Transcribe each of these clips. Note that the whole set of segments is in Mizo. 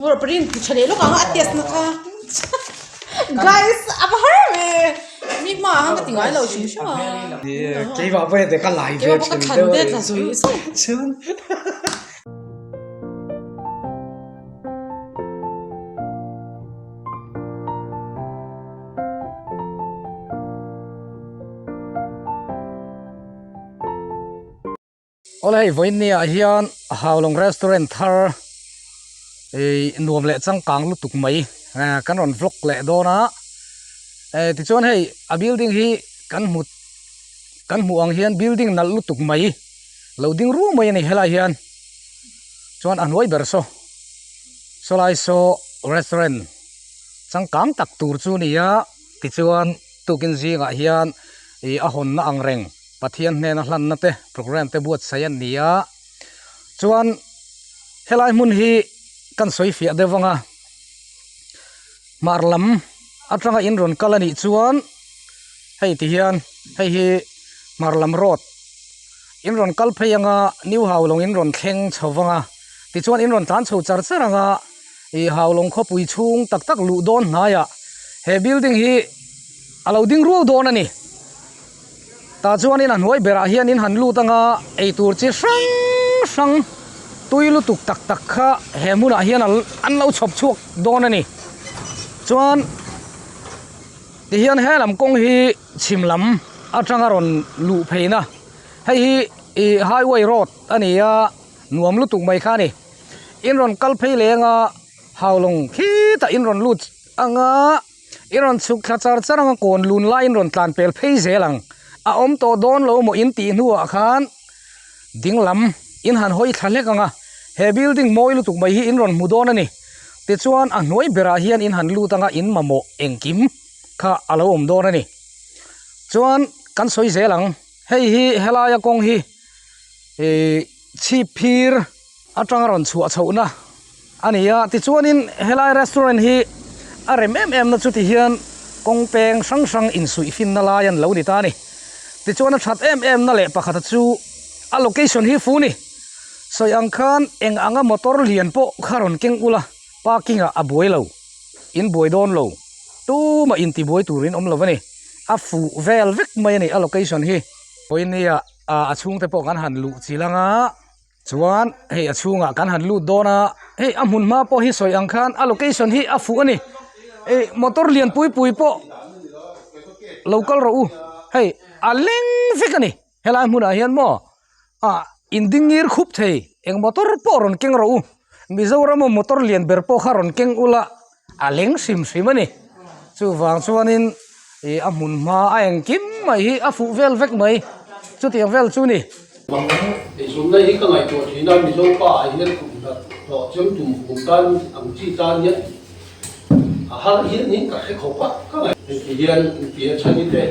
Prin tha leh lawk ang a test na kha guys a va har ve mi hma ah khan ka ti ngai lo hrim hrim a keimah pawh heti ka lai ve thin deuh a ni chuan Awle hei vawiin ni ah hian Haulawng restaurant thar ihh nuam leh changkang lutuk mai kan rawn vlog leh dawn a eh tichuan hei a building hi kan hmu kan hmuh ang hian building nalh lutuk mai lo ding ruau mai a ni helai hian chuan a hnuai ber saw sawlai saw restaurant changkang tak tur chu a ni a tichuan tukin zingah hian ih a hawnna ang reng. Pathian hnena hlanna te program te buatsaih an ni a, chuan helai hmun hi kan sawi fiah deuh vang a, hmar lam atanga in rawn kal a nih chuan hei ti hian hei hi hmar lam road in rawn kal phei anga new haulawng in rawn thleng chho vang a, tichuan in rawn tlan chho char char anga ih haulawng khawpui chhung tak tak luh dawn hnaiah he building hi a lo ding ruau dawn a ni. Tah chuanin a hnuai berah hian in han lut anga eitur chi hrang hrang tui lutuk tak tak kha he hmunah hian an lo chhawp chhuak dawn a ni. Chuan tihian he lam kawng hi chhim lam atanga rawn luh pheina hei hi ih highway road a ni a nuam lutuk mai kha a ni. In rawn kal phei leh anga haulawng khitah in rawn lut anga. I rawn chhuk thla char char ang a kawn lun lai in rawn tlan pel phei zel ang. A awm tawh dawn lo maw in tih hnuah khan ding lam in han hawi thla hlek ang a, he building mawi lutuk mai hi in rawn hmu dawn a ni. Tichuan a hnuai berah hian in han lut ang a in mamawh engkim kha a lo awm dawn a ni. Chuan kan sawi zel ang, hei hi helaia kawng hi ihh chhip phir atanga rawn chhuah chhohna a ni a tichuanin helai restaurant hi a rem em em na chu ti hian kawng peng hrang hrang insuih finna lai an lo ni ta a ni tichuan a that em em na leh pakhata chu a location hi fu ni sawi ang khan eng anga motor lian pawh kha rawn keng ula parking ah a buai lo in buai dawn lo tumah intibuai turin awm lo a ni a fuh vel vek mai a ni a location hi pawimawh a chhungte pawh kan han luh chilh anga. Chuan hei a chhungah kan han lut dawn a, hei a hmun hma pawh hi sawi ang khan a location hi a fuh a ni. Ih motor lian pui pui pawh lo kal rawh u, hei a leng vek a ni helai hmunah hian maw ah in ding ngir khup thei eng motor pawh rawn keng rawh u, Mizoram a motor lian ber pawh kha rawn keng ula a leng hrim hrim a ni. Chuvang chuanin ih a hmun hma a engkim mai hi a fuh vel vek mai chutiang vel chu ni. Eizawnna hi ka ngaihtuah thin a, Mizo pa ah hian kum hna hlawh chem tum kum tan ang chi tan hian a har hian in ka hre khawp a, ka ngaih. Heti hian inti a chhan te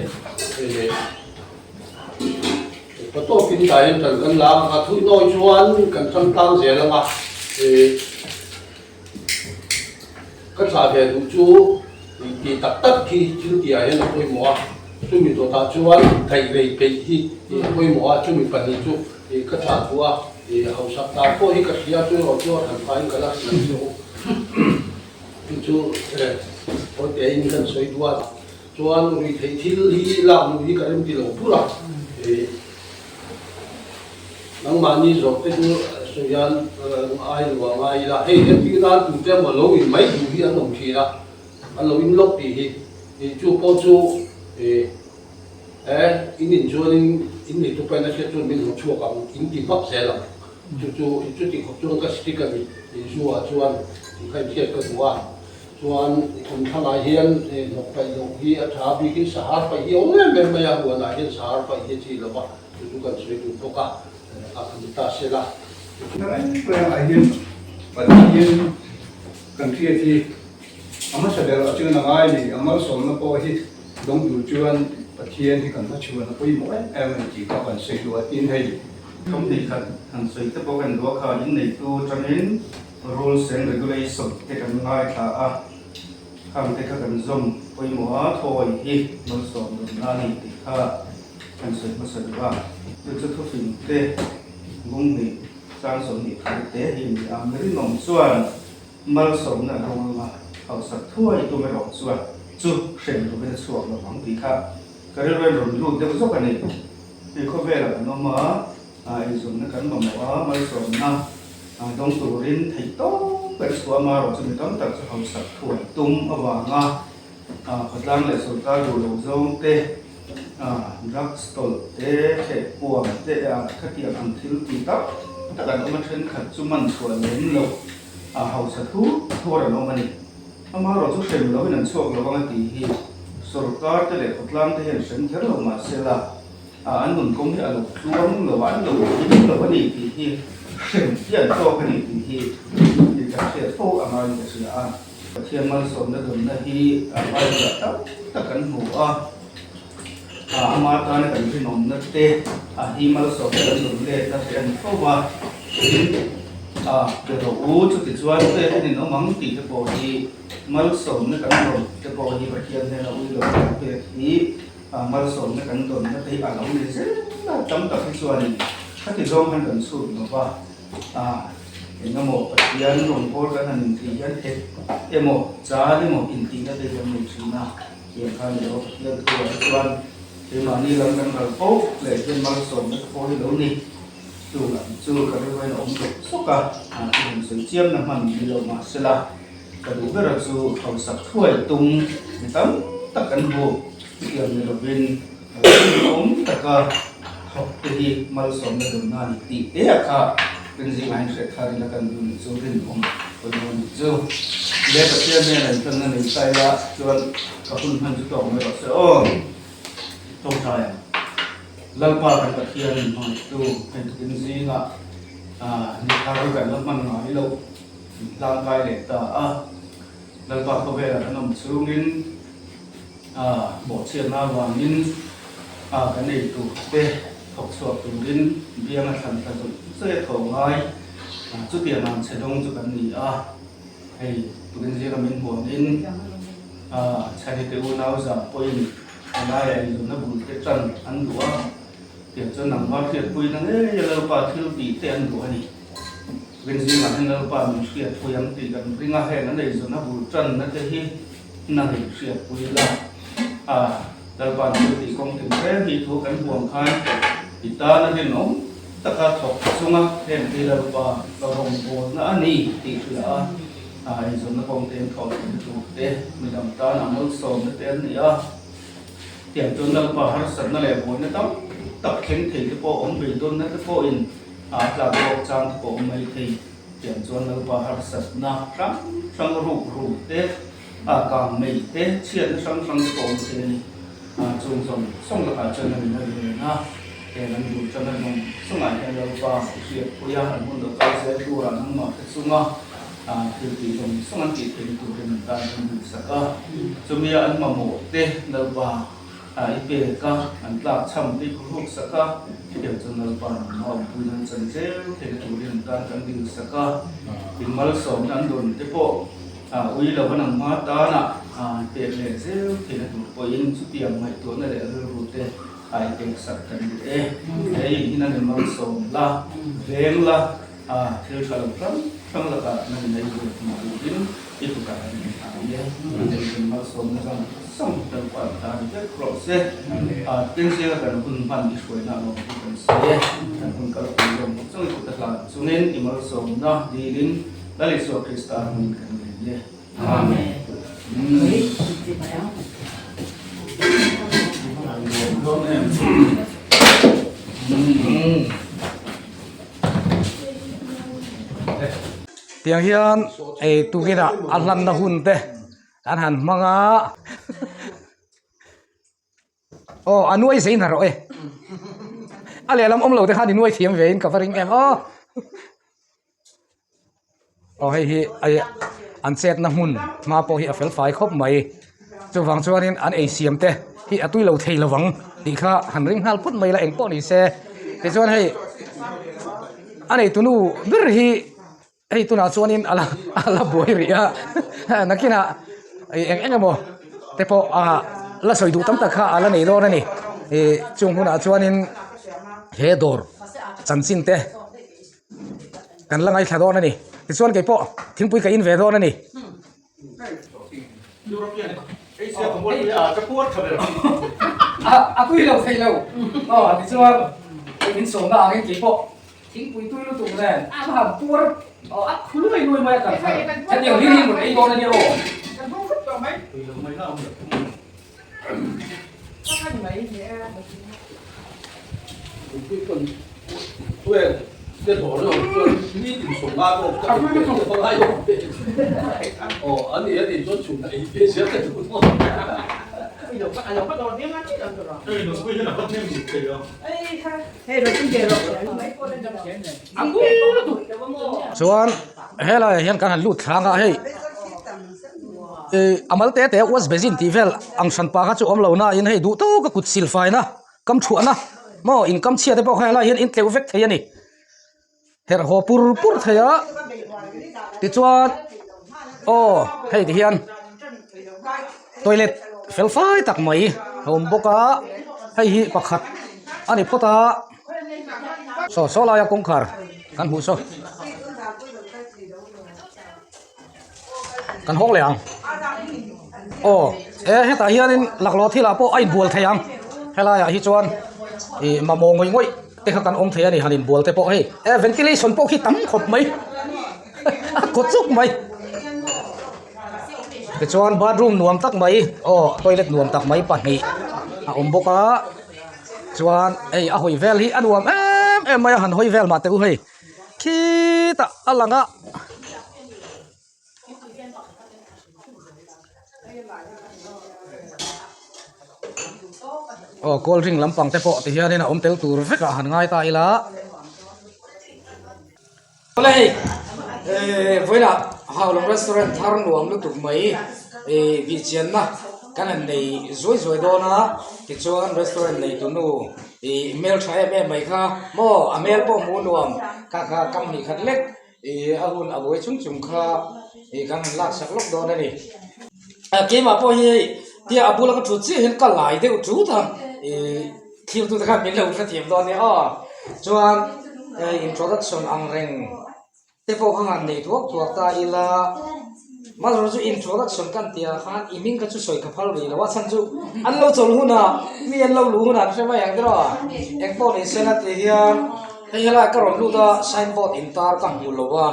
pa tawpin dah hian tan kan la ang a, thuihnawi chuan kan changkang zel ang a. Ka thlah ve duh chu tih tak tak khi thil tihah hian a pawimawh a, chumi dawtah chuan daih rei peih hi a pawimawh a, chumi pahnih chu ka thlah duh a, hausak dan pawh hi ka hria chu erawh chu a hran pahin ka la hrilh ang che u. Chu chu Awtein kan sawi duh a, chuan ruihtheih thil hi lak luh hi ka remti lo bur a. Nangmahni zawh te chu sawian ai lo a ngai ila, hei heti nan tute emaw lo in mai duh hi an awm thin a, an lo in lawk tih hi, ih chu pawh chu ih e in in chuanin in nei tupa in a hriat chuan min hlawh chhuak ang in ti hmap zel ang, chu chu chuti khawp chuan ka stick a ni ih zu ah chuan tih kha in hriat ka duh a, chuan thawmthlang ah hian hnawk paih loh hi a tha bikin sahar paih hi a awm em em mai a, huan ah hian sahar paih hi a chi lo va. Chu chu kan sawi duh bawk a, a kan ta se la. Reng rengah hian Pathian kan hriat hi a hmasa berah chuan a ngai a ni. A malsawmna pawh hi dawng tur chuan Pathian hi kan hmachhuan a pawimawh em em a ni tih kha kan sawi duh a. Tin hei. Thawmhnih khat han sawi te pawh kan duh a kha inneitu atangin rules and regulation te kan ngaithla a, khang te kha kan zawm pawimawh a, thawi hi malsawm dawn a ni tih kha. Kan sawi hmasa duh a, chu chu thufing te bung hnih chang 23 te hi a ni a, mi rinawm chuan Malsawmna a dawng anga hausak thuai tum erawh chuan chu hrem lovin a chhuak lo ang tih kha ka rilru in rawn lut deuh zawk a ni. Hei khawvelah kan awm a, eizawnna kan mamawh a, malsawmna dawng turin theih tawp kan chhuah a, amaherawh chu mi tam tak chu hausak thuai tum avanga khawtlang leh sawrkar duh lo zawng te, drugs tawlh te, thehpuam te, khatiang ang thil ti tak tak an awm a, thenkhat chu man chhuah lem loh. A hausa thu thuar an awm a ni. Amaherawh chu hrem loin an chhuak lo ang a tih hi sawrkar te leh khawtlang te hian hrem kher lo mah se la, an nun kawng hi a lo tluang lo a, an lo him lo a ni tih hi hrem hi an tawk a ni tih hi tih kan hriat fo a ngai in ka hria a. Pathian malsawmna dawnna hi a Bible ah tam tak kan hmu a, ama tana kan rinawmna te a hi malsawmna kan dawn letna te a ni fo a. Tin, a pe rawh u, chuti chuan pek in in awm ang tih te pawh hi malsawmna kan dawn te pawh hi Pathian hnena ui lo kan pek hi malsawmna kan dawnna te hi a lo ni zel a, tam tak hi chuanin khati zawng khan kan chhut lo va, a engemaw Pathian rawngbâwl kan han intih hian hek emaw chal emaw intihna te hi kan nei thin a, tiang khan ni lo Pathian thu ah hi chuan keimahni lam kan ral fo leh hian malsawmna te pawh hi lo ni. Chu lam chu ka rilruin a awm zawk zawk a, a chu han sawi chiamna hman ni lo mah sela, ka duh bera chu hausak thuai tum mi tam tak kan hmu thiam ni lovin rinawm taka thawk te hi malsawmna dawnna a ni tih te a kha rinzing ah hian hriat thar ila kan duh nih chu rinawm pawimawh nih chu. Le Pathian hnenah intanna nei ta ila chuan ka hun hman chu tawk mai rawh se aw. Tawngtai ang. Lalpa kan Pathian in hmangaihtu hei tukin zingah ni thar kan la hman ngai loh min tlangkai leh ta a. Lalpa khawvelah kan awm chungin bawhchhiatna avangin kan ei tur te thawk chhuak turin bianga thlan tla zawih zawih a thaw ngai. Chutiang ang chhe dawng chu kan ni a. Hei tukin zinga min huamin chhani te unau zah pawhin Helaiah inzawmna bul te tan an duh a, tiang chuan nangmah hriatpuina ngei a Lalpa thil tih te an duh a ni. Rin zingah hian Lalpa min hriatpui ang tih kan ring a, heng an eizawnna bul tanna te hi nangin hriatpui la. A, Lalpa'n thil tih kawng tinreng hi thu kan huam khan i tana rinawm taka thawk chunga heng hi Lalpa ka rawngbawlna a ni tih hria a. A inzawmna kawng te an thawh theihna tur te, midang tana malsawmna te an ni a. Tiang chuan Lalpa harsatna leh buaina tam tak thleng thei te pawh awm beidawnna te pawhin a tlak bawk chang te pawh awm mai thei. Tiang chuan Lalpa harsatna hrang hrang ruk ruk te, a kang mei te, chhiatna hrang hrang te pawh awm thei a ni. Chung zawng zawng lakah chuan a min a len a, heng an duh tan a zawng zawngah hian Lalpa i hriatpui a, an hun lo kal zel turah nangmah te chunga thil tih zawng zawng an tih theihna turin an tan an duhsak a. Chumia an mamawh te Lalpa i pek a, an tlakchham te i phurhuksak a, hetiang chuan Lalpa nangmah awmpuiin an chan zel theihna turin an tan kan duhsak a, in malsawmna an dawn te pawh Ui lo an ang hma tana pek leh zel theihna tur pawhin chutiang ngaihtuahna leh rilru te a inpeksak kan duh e. He in hi nan in malsawm la, veng la, thil tha lo hrang hrang lakah nan in ei ve thung turin i tukah kan in thlah e. Nan in in malsawmna zang zawng lalpa an tan vek rawh se. Tin zinga kan hun hman i hruaina a lawm chu kan sawi e. Kan hun kalpui zawng zawng i kut a hlan chungin i malsawmna dilin Lal Isua Krista hmangin kan nei e. Amen. Tiang hian ei tukinah a hlanna hun te an han hmang a. Aw a nuai zei hna rawh e. A lehlam awm lo te khan i nuai thiam ve in ka va ring em aw. Aw hei hi ai an chetna hmun hma pawh hi a fel fai khawp mai. Chuvang chuanin an ei siam te hi a tui lo thei lovang tih kha han ring nghal phut mai la eng pawh ni se. Tichuan hei a neitunu ber hi Hei tunah chuanin a la a la buai rih a nakinah eng eng emaw te pawh ah la sawi duh tam tak kha a la nei dawn a ni ih chung hunah chuanin he dawr chanchin te kan la ngaithla dawn a ni. Tichuan kei pawh thingpui ka in ve dawn a ni. A tui lo thei lo. Aw tichuan min sawmna angin kei pawh thingpui tui lutuk nen a han puar a khu luai luai mai a kan thar. Hetiang hlir hi rawn ei dawn a nia aw. Chuan helaiah hian kan han lut thlang a hei. Ih a mal te te wash basin tih vel ang hran pa kha chu awm lo na in hei duh tawk a kut sil fai na kam thuah na maw in kam chhia te pawh kha helai hian in tleuh vek thei a ni herh haw pur pur thei a tichuan aw hei ti hian toilet fel fai tak mai a awm bawk a hei hi pakhat a ni phawt a saw saw laia kawngkhar kan hmuh saw. Kan hawng leh ang. Aw e hetah hianin laklawh thilah pawh a inbual thei ang helaiah hi chuan ih mamawh ngawih ngawih te kha kan awm thei a ni han inbual te pawh hei e ventilation pawh khi tam khawp mai a kaw chuk mai tichuan bathroom nuam tak mai aw toilet nuam tak mai pahnih a awm bawk a chuan hei a hawi vel hi a nuam em em mai a han hawi vel mah teh u hei. Khitah a lang a. Aw cold drink lampang te pawh ti hianin a awm tel tur vek ah han ngai ta ila. Awle hei eh vawiinah Haulawng restaurant thar nuam lutuk mai eh bihchianna kan han nei zuai zuai dawn a tichuan restaurant neitunu Ih hmel tha em em mai kha maw a hmel pawh hmuh nuam kha kha kam hnih khat lek ih a hun a buai chung chung kha ih kan han lak sak lawk dawn a ni a keimah pawh hi hei tia a bula ka thut chiah hian ka lai deuh tut a ih thlir tute khan min lo hrethiam dawn nia aw chuan introduction ang reng. Te pawh kha han nei thuak thuak ta ila, Mazara chu introduction kan tih ah khan i hming kha chu sawi ka phal rih lo a, chhan chu an lo chawlh hunah mi an lo luh hunah an hre mai ang tiraw? Eng pawh ni se la ti hian hei helai ka rawn lut a signboard intar ka hmu lo a,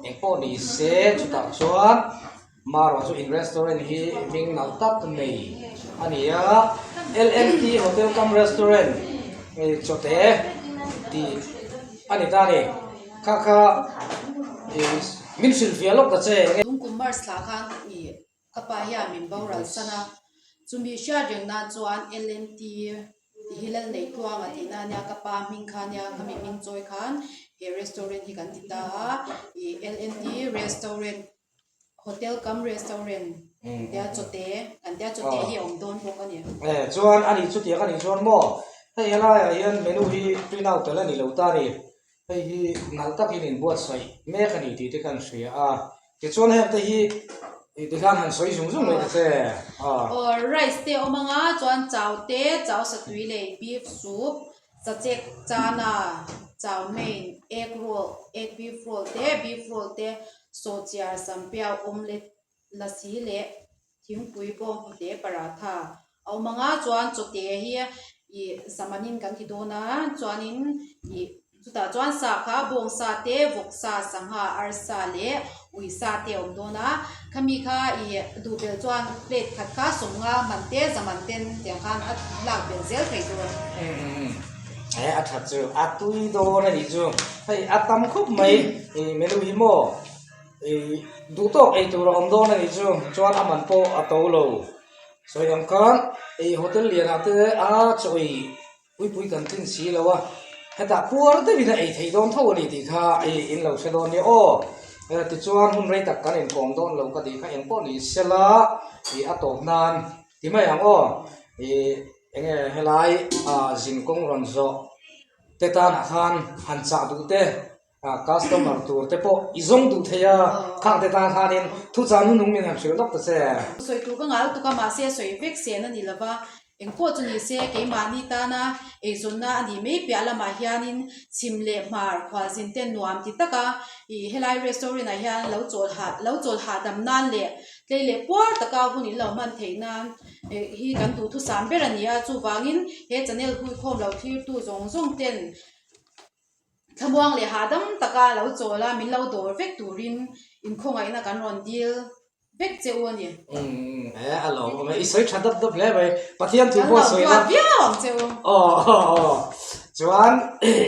eng pawh ni se chutah chuan Marawh chu in restaurant hi hming nalh tak nei a ni a, LNT Hotel cum Restaurant chawte tih a ni ta a ni. Kha kha min hrilhfiah lawk ta che. Lungkum March thla khan ih ka pa hian min boral san a, chumi hriat reng nan chuan LNT tih hi lal neih tluang a tihna a nia, ka pa hming kha nia, khami hming chawi khan he restaurant hi kan ti ta a, ih LNT Restaurant. Hotel cum restaurant tia chawte kan tia chawte hi a awm dawn bawk a ni. E chuan a nih chutiang a nih chuan maw hei helaiah hian menu hi print out tel a ni lo ta a ni hei hi nalh takin inbuatsaih mek a ni tih te kan hria a tichuan heng te hi tikhan han sawi zung zung mai ta che a. Aw rice te a awm anga chuan chau te chau satui leh beef soup Sachek chana chow mein, egg roll, egg beef roll te, beef roll te, sawchiar sampiau, omelette, lasi leh thingpui bawnghnute paratha a awm ang a chuan chawte hi ih zamanin kan ti dawn a chuanin ih chutah chuan sa kha bawngsa te vawksa sangha arsa leh uisa te a awm dawn a khami kha ih duh belh chuan plate khat kha sawmnga man te zaman ten tiang khan a lak belh zel thei tur a ni. He a that chu a tui dawn a nih chu hei a tam khawp mai ih menu hi maw ih duh tawk ei tur a awm dawn a nih chu chuan a man pawh a to lo sawi ang khan ih hotel lianah te a chaw ei Puipui kan tlin si lo a, hetah puar deuhin a ei thei dawn tho a ni tih kha i in lo hre dawn nia aw. Tichuan hun rei tak kan inkawm dawn lo ka tih kha eng pawh ni sela i a tawp nan ti mai ang aw. I eng nge helai ah zin kawng rawn zawh te tanah khan han chah duh te customer tur te pawh i zawng duh thei a, khang te tan khanin thuchah nunung min han hrilh lawk ta che. Sawi tur ka ngal tuk a mahse sawi vek sen a ni lova. Engpawh chu ni se keimahni tana eizawnna a nih mai piah lamah hianin chhim leh hmar khualzin te nuam ti taka ih helai restaurant ah hian lo chawl hah lo chawl hahdam nan leh tlei leh puar taka hun in lo hman theih nan eh hi kan duhthusam ber a ni a chuvangin he channel huikhawm lo thlirtu zawng zawng ten Thlamuang leh hahdam taka lo chawl a, min lo dawr vek turin inkhawngaihna kan rawn dil vek che u a ni. Umm he a lo awm e, i sawi tha dap dap hle mai, Pathian thu pawh sawi la. Kan lo duat viau ang che u. Aw aw aw, chuan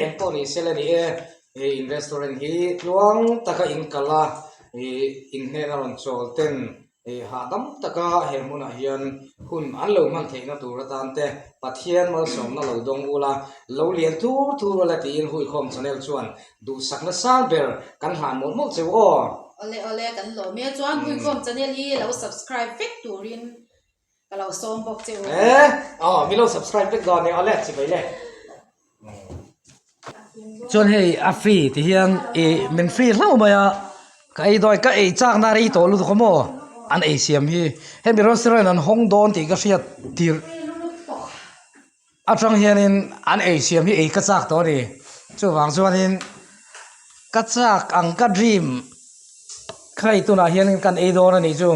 eng pawh ni sela ni e, in restaurant hi tluang taka in kal a, ih in hnena rawn chawl ten Hei hahdam taka he hmunah hian hun an lo hman theihna tur atan te Pathian malsawmna lo dawng ula, lo lian thur thur ula tiin Huikhawm Channel chuan duhsakna sang ber kan hlan mawlh mawlh cheu aw. Awle awle kan lawm e chuan Huikhawm Channel hi lo subscribe vek turin ka lo sawm bawk cheu. E aw mi lo subscribe vek dawn e awle chibai le. Chuan hei a free ti hian ih min free hlauh mai a ka ei dawn ka ei chak na rei tawh lutuk a maw an ei siam hi hemi restaurant an hawng dawn tih ka hriat tirh atang hianin an ei siam hi ei ka chak tawh a ni chuvang chuanin ka chak ang ka dream kha hei tunah hian kan ei dawn a nih chu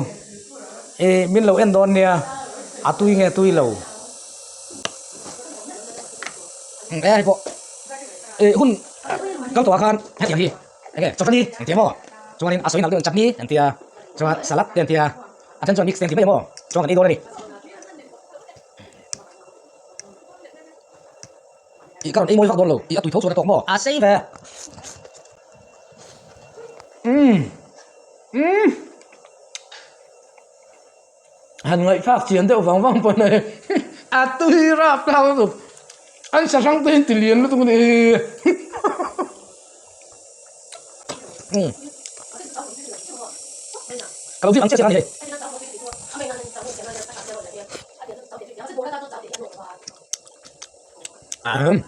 ih min lo en dawn nia a tui nge tui lo e hei pawh ih hun kal tawh ah khan hetiang hi enge chawhni engtia maw chuanin a sawi nalh deuh chutney an tia chuan salad te an tia a then chuan mix te an ti mai maw chuan kan ei dawn a ni. Ih ka rawn ei mawi vak dawn lo ih a tui tho chuan a tawk maw a sei ve umm umm han ngaihthlak chian deuh vang vang pawn hei a tui rap thlak lutuk an sa hrang te hi an ti lian lutuk a ni umm ka lo zir ang chiah chiah a ni hei. Ahem.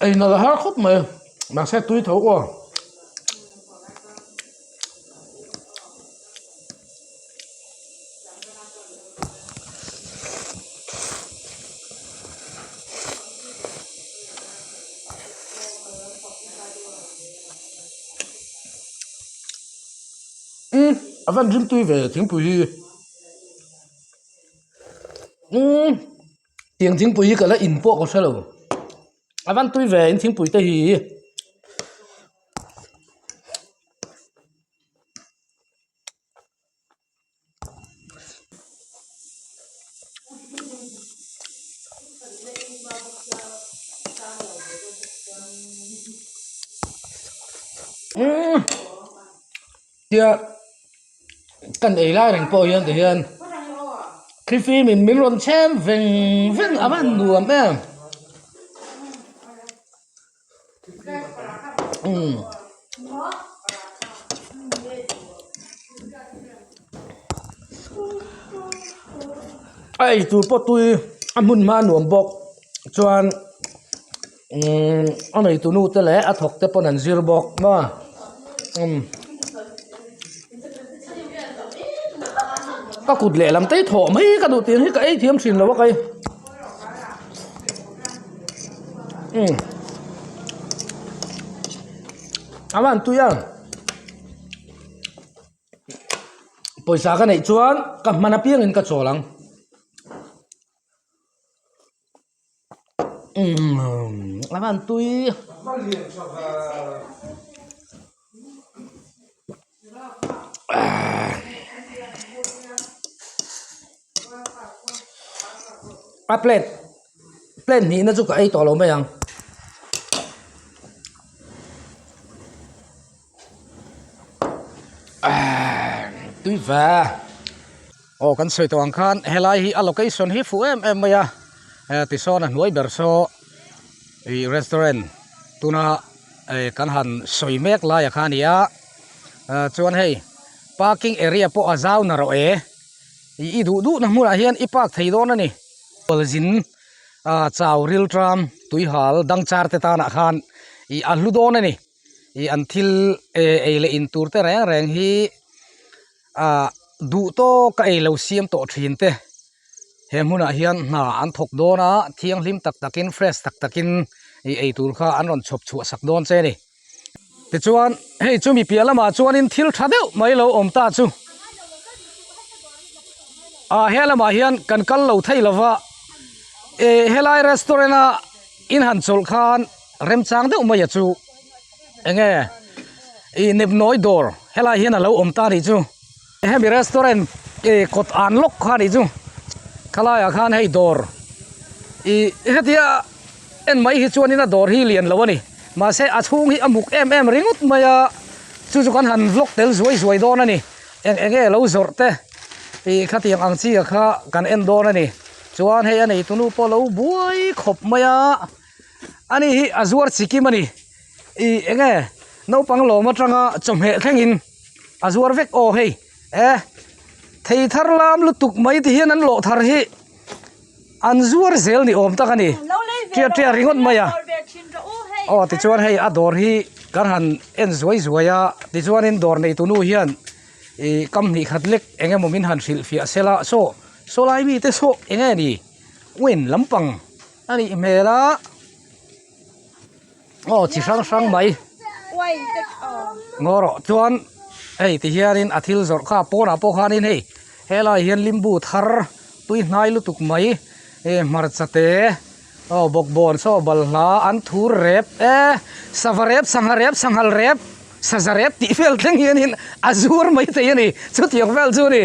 Ei nalh har khawp mai mahse tui tho aw. Umm a van rim tui ve thingpui hi umm tiang thingpui hi ka la in pawh ka hre lo a van tui ve in thingpui te hi. Umm tia kan ei lai reng pawh hian tihian thlifim in min rawn chhem veng veng a van nuam em. Umm a ei tur pawh tui a hmun hma a nuam bawk chuan umm a neitu nu te leh a thawk te pawn an zir bawk maw umm ka kut lehlam te hi thawh mai ka duh tih hi ka ei thiam thin lo a kei. Umm a van tui a pawisa ka neih chuan ka hman apiangin ka chawl ang umm a van tui. A plate plate hnihna chu ka ei tawh lo mai ang ahh tui ve aw kan sawi tawh ang khan helai hi a location hi fuh em em mai a tisawn a hnuai ber saw ih restaurant tuna eh kan han sawi mek lai a kha a ni a chuan hei parking area pawh a zau na rawh e. Ih i duh duhna hmunah hian i park thei dawn a ni. Kawlzin ah chau rilṭam tuihal dangchar te tanah khan ih a hlu dawn a ni ih an thil eh ei leh in tur te reng reng hi ah duh tawk a ei lo siam tawh thin te he hmunah hian hna an thawk dawn a thianghlim tak takin fresh tak takin ih ei tur kha an rawn chhawp chhuah sak dawn che a ni. Tichuan hei chumi piah lamah chuanin thil tha deuh mai lo awm ta chu ah he lamah hian kan kal lo thei lova eh helai restaurant a in han chawlh khan remchang deuh mai a chu enge ih nepnawi dawr helai hian a lo awm ta a nih chu hemi restaurant eh kawt an lawk kha a nih chu khalaiah khan hei dawr ih hetia. En mai hi chuanin a dawr hi lian lo a ni. Mahse a chhung hi a muk em em ringawt mai a, chu chu kan han vlog tel zuai zuai dawn a ni. Eng eng nge lo zawrh te tih khatiang ang chi a kha kan en dawn a ni. Chuan hei a neitu nu pawh lo buai khawp mai a, ani hi a zuar chi kim a ni. Ih eng nge naupang lawm atanga chawhmeh thlengin a zuar vek aw hei e thei thar lam lutuk mai ti hian an lawh thar hi. An zuar zel ni awm tak a ni tia tia ringawt mai a aw tichuan hei a dawr hi kan han en zuai zuai a tichuanin dawr neitu nu hian ih kam hnih khat lek eng emaw min han hrilh fiah se la saw saw lai mite saw eng nge ni wine lampang a nih hmel a aw chi hrang hrang mai ngaw rawh chuan hei ti hianin a thil zawrh kha pawnah pawh khanin hei helaiah hian limbu thar tui hnai lutuk mai eh hmarcha te aw bawkbawn saw balhla an thur rep e sava rep sangha rep sanghal rep saza rep tih vel thleng hianin a zuar mai thei a ni chutiang vel chu a ni.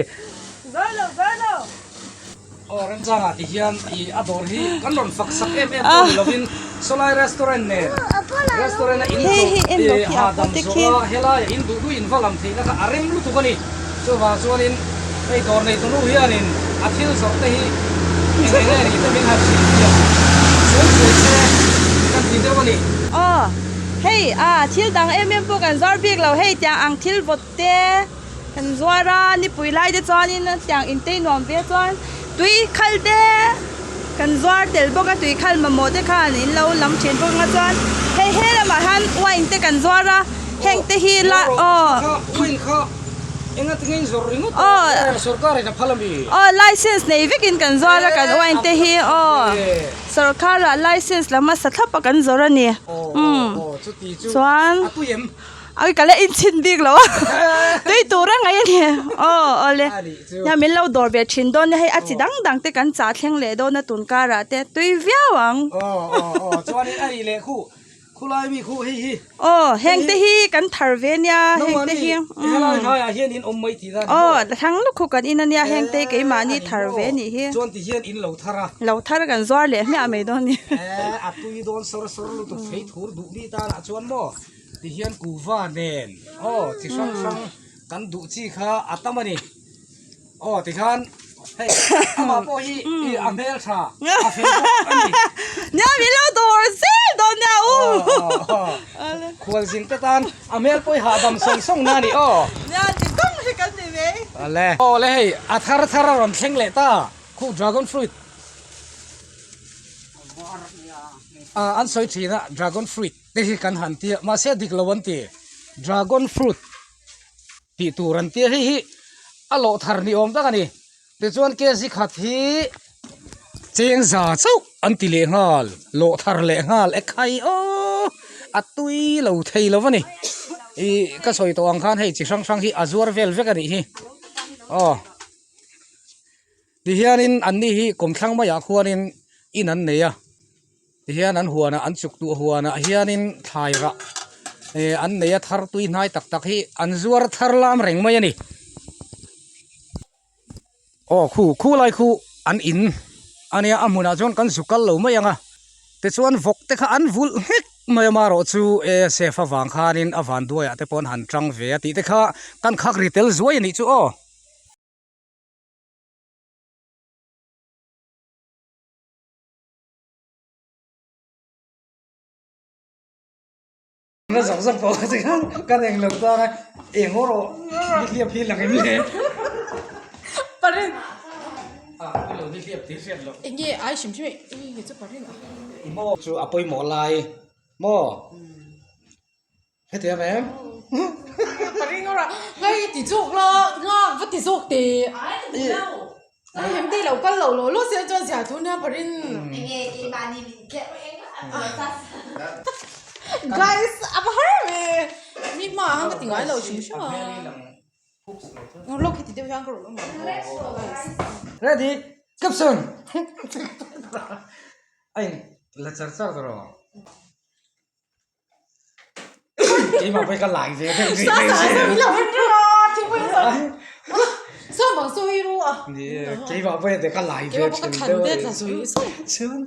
Aw remchangah ti hian ih a dawr hi kan rawn fak sak em em pawh ni lovin sawlai restaurant nen restaurant a in chawlh ih hahdam zawh a helaiah in duh duh in va lam theihna kha a rem lutuk a ni chuvang chuanin hei dawr nei tunu hianin a thil zawrh te hi eng eng nge nih te min han hrilh fiah suai suai se kan ti deuh a ni. Aw hei a thil dang em em pawh kan zuar bik lo hei tiang ang thil vawt te. Kan zuar a, nipui lai te chuanin tiang intei nuam ve chuan tui khal te kan zuar tel bawk a, tui khal mamawh te khan in lo lam thin bawk anga chuan hei he lamah hian wine te kan zuar a, heng te hi la aw. Wine kha enga tinge in zawrh ringawt a, sorkar in a phal ami? Aw license nei vekin kan zuar a kan wine te hi aw sorkar ah license lam hmasa thlap a kan zawrh a ni chuan. A tui em? Ai ka la inchhin bik lo a tui tur a ngaih a ni aw awle nia min lo dawr ve thin dawn nia hei a chi dang dang te kan chah thleng leh dawn a tun karah te tui viau ang aw aw aw chuanin a nih leh khu khulai mi khu hei hi aw heng te hi kan thar ve nia heng te hi helai hnaiah hian in awm mai tih na aw thlang luck khu kan in a nia heng te keimahni thar ve a nih hi chuan ti hian in lo thar a lo thar kan zuar leh hmiah mai dawn a ni e a tui dawn sawr sawr lutuk phei thur duh mi tanah chuan maw Ti hian kuhva nen aw chi hrang hrang kan duh chi kha a tam a ni. Aw ti khan hei amah pawh hi i a hmel tha a fel bawk a ni. Nia min lo dawr zel dawn nia u. Khualzin te tan a hmel pawh i hahdam sawng sawng na a ni aw. Nia ti dawng hi kan ni mai. Awle. Awle hei a thar thar a rawn thleng leh ta khuh dragon fruit. An sawi thin a dragon fruit. Te hi kan han tia mahse dik lo an ti dragon fruit tih tur an tia hei hi a lawh thar ni awm tak a ni tichuan kg khat hi cheng za chauh an ti leh nghal lawh thar leh nghal e khai aw a tui lo thei lo a ni ih ka sawi tawh ang khan hei chi hrang hrang hi a zuar vel vek a nih hi aw. Tihianin anni hi kawmthlang maiah khuanin in an nei a, tihian an huanah an chuk duh huanah hianin thlai rah eh an nei a thar tui hnai tak tak hi an zuar thar lam reng mai a ni. Aw khu khu lai khu an in a nia a hmunah chuan kan zu kal lo mai ang a, tichuan vawk te kha an vulh nghek mai a marawh chu e safe avang khanin a vanduaiah te pawh an han tang ve a tih te kha kan khak ri tel zuai a nih chu aw. Na zawk zawk pawh kha khan kan eng lo tang a eng haw rawh ni hliap hi lang em le. Parin. Ah, ilo ni. hliap tih hriat loh. Enge ai hrim hrim e ui chu parin a. I maw chu a pawimawh lai maw hetiang em? Parin ora ngai ti zawk la nghak va ti zawk teh. Ai hem te lo kal lo lo lo se chuan zia thu nia parin. Enge keimahni min kherh Guys a va har ve mi hmaah khan ka ti ngai lo hrim hrim a. Lawk hi ti deuh hian ka rawn awm ang. Ready caption a in la char char ta rawh keimah pawh hi ka lai ve deuh rih mai si keimah pawh hi ka lai ve thin deuh a chuan